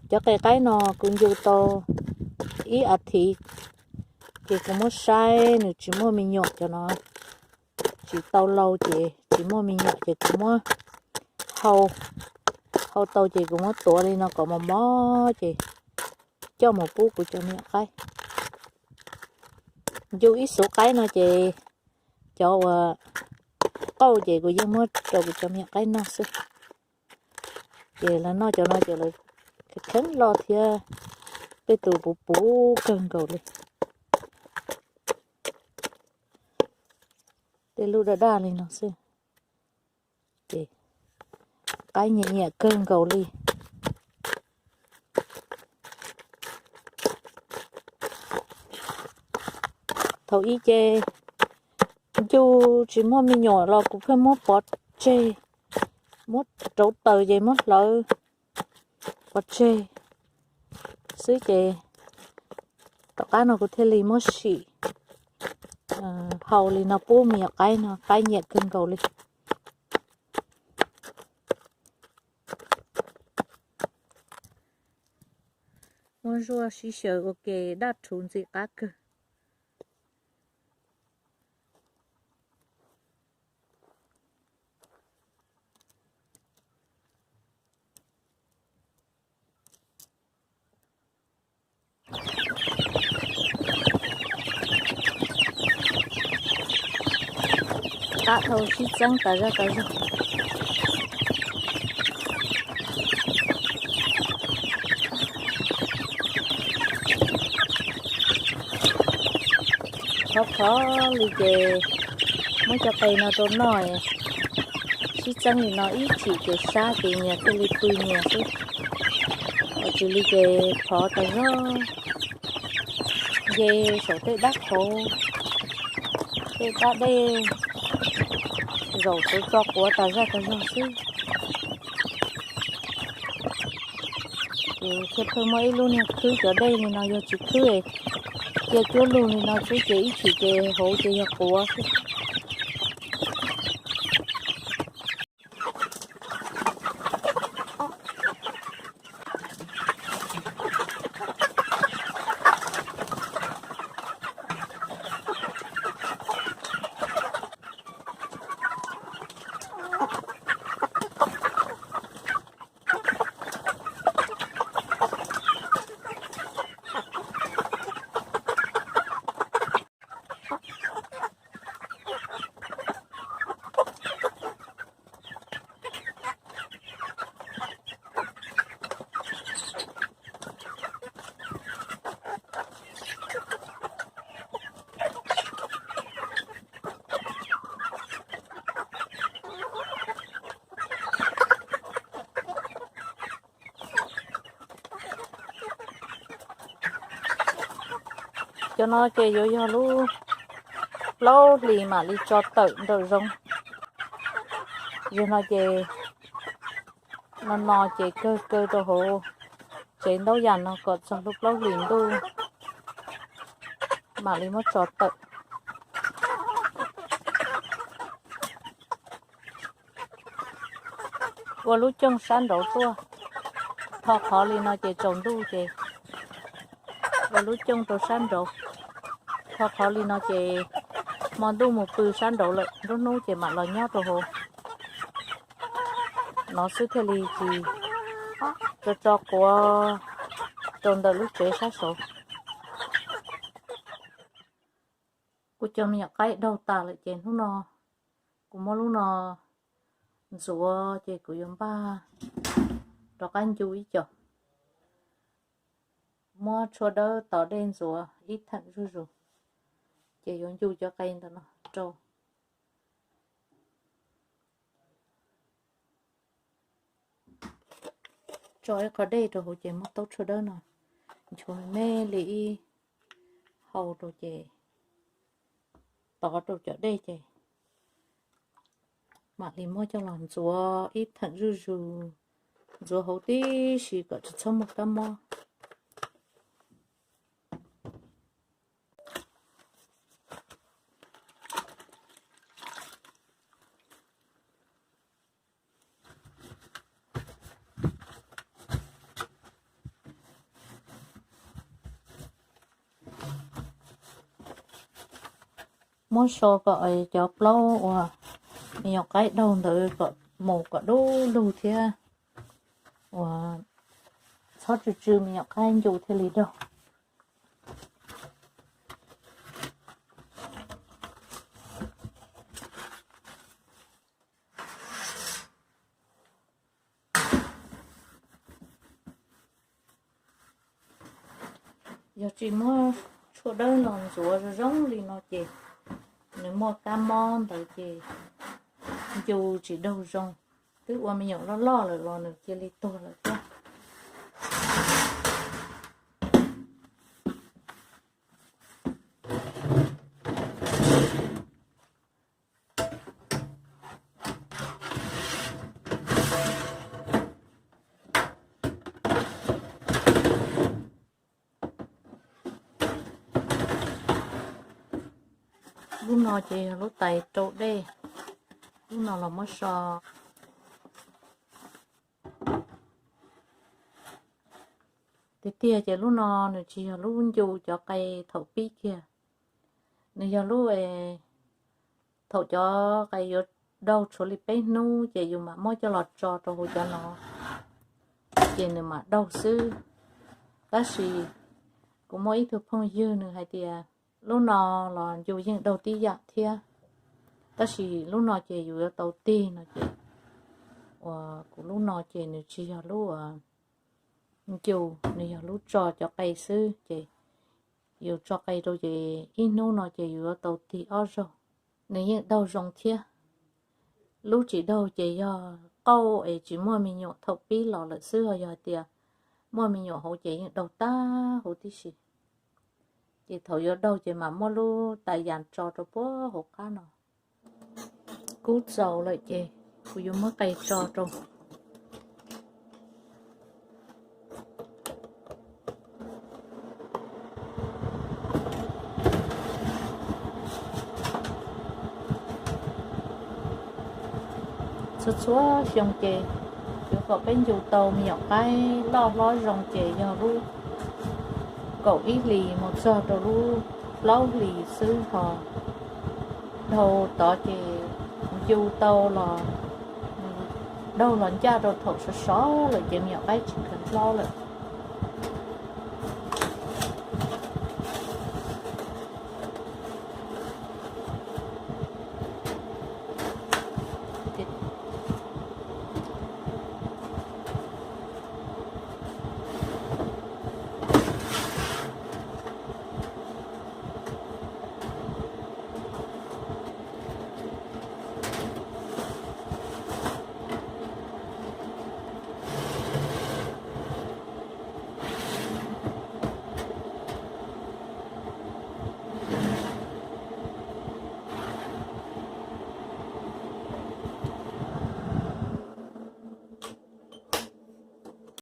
Cov qe qaib no kuv ncu tau ib as thiv, ces kuv muab saib nws tsis muaj me nyuam cov no, tsis tau lau ces tsis muaj me nyuam ces kuv muab hau, hau tau ces kuv muab tuav li no kom mos mos ces coj mus pub kuv cov me nyuam qaib. Ncu ib xuv qaib no ces cov uas qauj ces kuv yeej muab rau kuv cov me nyuam qaib noj xwb. Ces lawv noj cov no ces lawv kheev loj thiab tej tus puv puv kawg nkaus li. Tej lub daj daj li no xwb. Ces qaib nyiam nyiam kawg nkaus li. Thaum ub ces ncu tsis muaj me nyuam los kuv pheej muab pov tseg, muab rauv taws ces muab hlawv pov tseg xwb ces tom qab no kuv thiaj li muab sim hau li no pub me nyuam qaib no, qaib nyiam kawg nkaus li. Muab zuaj sib xyaw ua ke daj rhuv ntxim qab kawg. Qab dhau sib txeeb tas zaj tas zog. Khov khov li ces muab cov qe no rau noj, sib txeeb li no ib chim ces sab ces nyias thiaj li pw nyias xwb. Tsis li ces khov tas zog, nce saum tej dab qhuav, tej dab dej, zaum tsuav tso quav tas zaj tas zog xwb. Ces thiaj pheej muaj ib lub niag khwb cov dej li no, yog tsis khwb cia cuab lug li no xwb ces ib chim ces hauv ces yog quav xwb. Cov no ces yuav yog lub plaub hlis mam li tso tawm nraum zoov. Yog no ces no no ces kawg kaw rau hauv tsev ntaub yam no kom txog lub plaub hlis ntuj mam li muab tso tawm. Ua lub cooj sab nraud tuaj, tho qhov li no ces tsaus ntuj ces ua lub cooj rau sab nraud, tho qhov li no ces hmo ntuj mus pw sab nraud lawm, nruab hnub ces mam los nyob rau hauv no xwb thiaj li tsis tso tso quav rau ntawm lub tsev sab saud. Kuv cov me nyuam qaib daug tas lawm ces hnub no kuv muab lub no ntxuav ces kuv yuav npaj rov qab ncu ib co. Muab tshuaj dawb tos dej ntxuav ib theem zuj zus ces yuav ncu cov qe ntawm no rau. Tso ib qho dej rau hauv ces muab taub tshuaj dawb no nchuav me me li ib hau rau ces tov rau cov dej ces mam li muab coj los ntxuav ib theem zuj zus, ntxuav hauv tib si kom tsis txhob muaj kab mob. Muab so kom cov plaub uas me nyuam qaib daug ntawd kom mus kom dub lug thiab uas txhob tsw tsw me nyuam qaib ncu thiaj li daug. Yog tsis muab tshuaj dawb los ntxuav zoo zoo li no ces nws muaj kab mob ntawd ces ncu tsis daug zoo. Twb ua me nyuam loj loj lawm los nws cia li tuag lawm thiab. Lub no ces yog lub tais rau dej, lub no los muab so. Tiag tiag ces lub no nws tsis yog lub ncu cov qe thaum pib kiag, nws yog lub thaum cov qe yuav daug tshuav li peb hnub ces yus mam muab coj los tso rau hauv cov no, ces nws mam daug xwb. Tab sis kuv muaj ib tug phooj ywg nws hais tias lub no los ncu yeej daug tib yam thiab, tab sis lub no ces yus yuav tau tig no ces, uas kuv lub no ces nws tsis yog lub ncu, nws yog lub tso cov qe xwb ces yus tso qe rau ces ib hnub no ces yus yuav tau tig ob zaug, nws yeej daug zoo thiab. Lub tsis daug ces yog qauj es tsis muaj me nyuam thaum pib los lawm xwb, ho yog hais tias muaj me nyuam hauv ces yeej daug tag huv tib si. Ces thaum yuav daug ces mam muab lub tais yas tso rau puag hauv qab no. Kub txaus lawm ces kuv yuav muab qe tso rau. Txhua txhua xyoo ces yuav kom peb ncu tau me nyuam qaib loj hlob zoo ces yog lub kaum ib hlis mus txog rau lub plaub hlis xwb, ho dhau tod ces ncu tau los daug los ncaj rau thaum sov sov lawm ces me nyuam qaib tsis kheev hlob lawm.